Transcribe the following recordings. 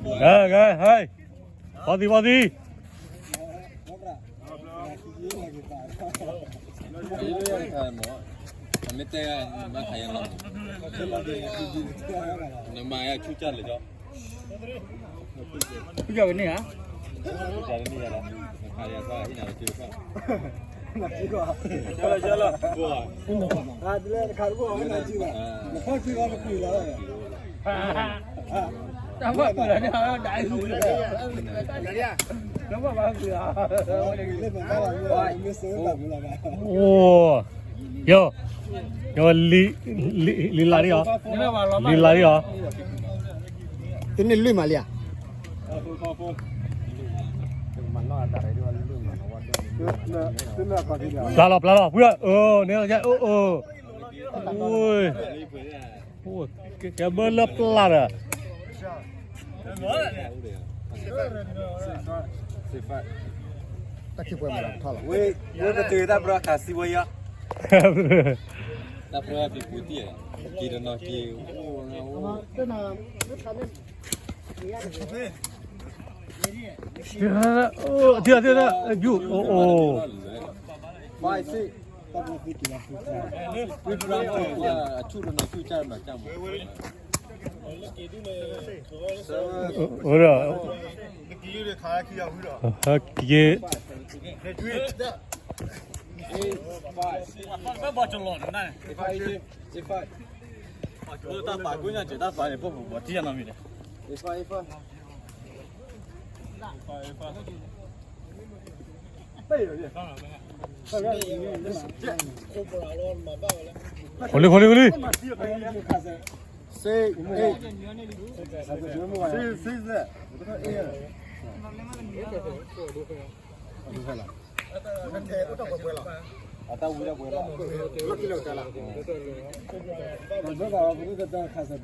ဟဲ ဟဲ ဟဲ ပှၤသံ ပှၤသံ မ့ၢ်တဲ နမါခါယလီၤ နမါယဆူၣ်ကၢ်လၢာ်ကၠီ ဆူၣ်ကၢ်ကန့ၢ်ဧါ ဆူၣ်ကၢ်ကန့ၢ်ယလီၤ နခါယသီဟံၣ်နၤတက့ၢ် တၢ်ဘၣ်ကွၢ်လၢန့ၣ် ဒၣ်အံၤ တၢ်ဘၣ်ကွၢ်လၢ အိၣ် ယိၤ ယိၤ လံ လံ လံလၢ်ဒံးအီၤ လံလၢ်ဒံးအီၤ တန့ၢ်လွံၢ်မးလံဧါ ပျၢ်လီၤ ပျၢ်လီၤ ဝံၤ အၢ န့ၣ် အိၣ် အိၣ် အိၣ် ကဲ ကဲဘၢလၢပျၢ်ဒီး တၢ်ခံပှဲၤမးလီၤ ထီၣ်လီၤ ဝဲ ဝဲပတုာ်တၢ်ပြၢခးစံဝဲယီၤ တၢ်ပြၢပံၤပူၤတံၢ် က့ၤတနီၤက့ၤ ထံထံထံ ယူၢ် အိၣ် အိၣ် အဆူၣ်တနီၤဆူၣ်ကၢ် မၤကၢ်မး အိၣ်ဒီး ဟဲက့ၤ တၢ်ပာ်ကွံာ်ညါက့ၤတၢ်ပာ်န့ၣ် ပှၤပှၤထံၣ်ညါနီတမံၤန့ၣ် ဃိလံ ဃိလံ ဃိလံ six eight six eight အတၢ်ဝံတၢ်ပှဲၤလီၤ လီၢ်ခံလၢာ်တၢ်လီၤ ခါစလၢ မ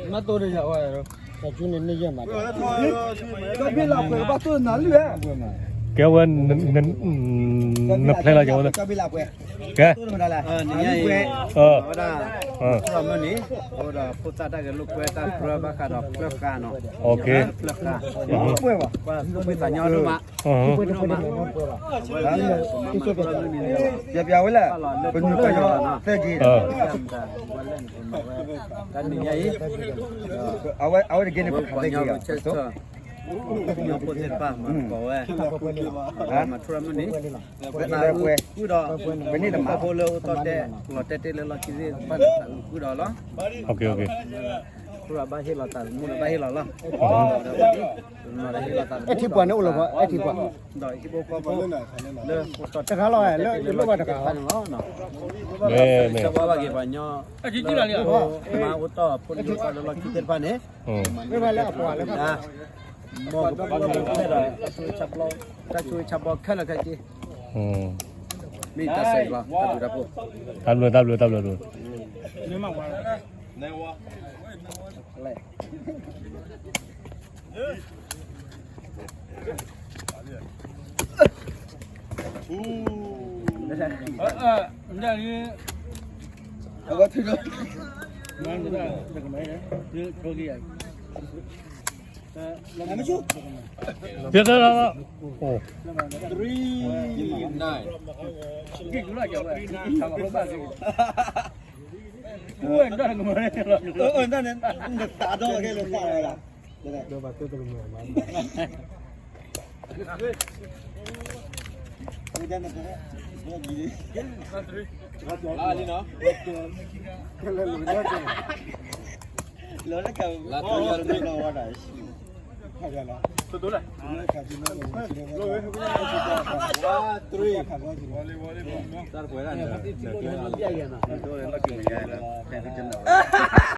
့ၢ်တိၢ်တယၤဝဲ တၢ်ကၠူန့ၣ်န့ၢ်ယဲၢ်မး ကဘ့ၣ်လၢပှဲၤ ကဘၣ်တိၢ်နၤလွံၢ်ဝဲ ကဲဝဲ နဖျဲလီၤကဲဝဲ ကဘ့ၣ်လၢပှဲၤ ကဲ တိၢ်နမတၤလဲၣ် နလွံၢ်ဝဲ အဝဲဒၣ် ခရၢမုၢ်နံၤ အဝဲဒၣ်ဖိသၣ်တၢ်ဂဲၤလိာ်ကွဲတၢ်ပြၢဘၣ်ဃးဒီးဖျၢၣ်ဃာ်နီၤ ဖျၢၣ်ဃာ် ပှဲၤဘၣ် ပှၤသူၣ်ဖှံသးညီဒိၣ်မး ပှဲၤဘၣ် ပျဲပျဲဝဲလၢ ပညိၣ်ကွဲယီၤသၢက့ၤ တၢ်နံၤညါအံၤ အဝဲ အဝဲတက့ၢ်န့ၣ် ပှၤကညီ Rochester ပှၤကညီဖိသ့ၣ်တဖၣ်မၤသကိးဝဲ မၤထူရၤမုၢ်နံၤ ဝဲသးအုးဃုာ်ဒီး ပန့ၢ်တမၤဖိလၢအိၣ်တီၢ်တဲာ် လီၤတဲာ်တဲာ်လၢလီၢ်ခံသ့ၣ်တဖၣ်န့ၣ် သးအုးဃုာ်ဒီးလီၤ ထူရၤဘၣ်ဟ့ၣ်လီၤသးသမူဒီးဘၣ်ဟ့ၣ်လီၤလီၤ အဲၣ်ထံပှၤန့ၣ်အိၣ်လီၤပှၤ အဲၣ်ထံပှၤ ဒီးဟံၣ်ဖိဃီဖိ လၢအိၣ်တီၢ်တဲာ်လီၤ တဂၤလီၤ လၢလီၢ်ဘၣ်တဂၤလီၤ မ့ၢ် မ့ၢ် ဘၣ်က့ၤပှၤညီ မၤအိၣ်တီၢ်ဖိလံၤဖိဃီလၢလီၢ်ခံသ့ၣ်တဖၣ်န့ၣ် မ့ၢ်ဘၣ်လၢအပှၤလၢ တၢ်ဆိၣ်ဂ့ၤဆၢဘျီခဲလၢာ်ခဲဆ့ မ့ၢ်တၢ်ဆဲးလီၤ တၢ်ဘျုးတၢ်ဖှိၣ် တၢ်ဘျုး တၢ်ဘျုး တၢ်ဘျုး အဝဲထုးတော့ တၢ်တၢ်တၢ် အိၣ် three nine အၢ အၢ နတၢ်န့ၣ် နသးဒီးကဲလၢသးဝဲဒၣ် လၢလၢက လၢလၢက လၢလၢက လၢလၢက တဒိလဲၣ်. Three.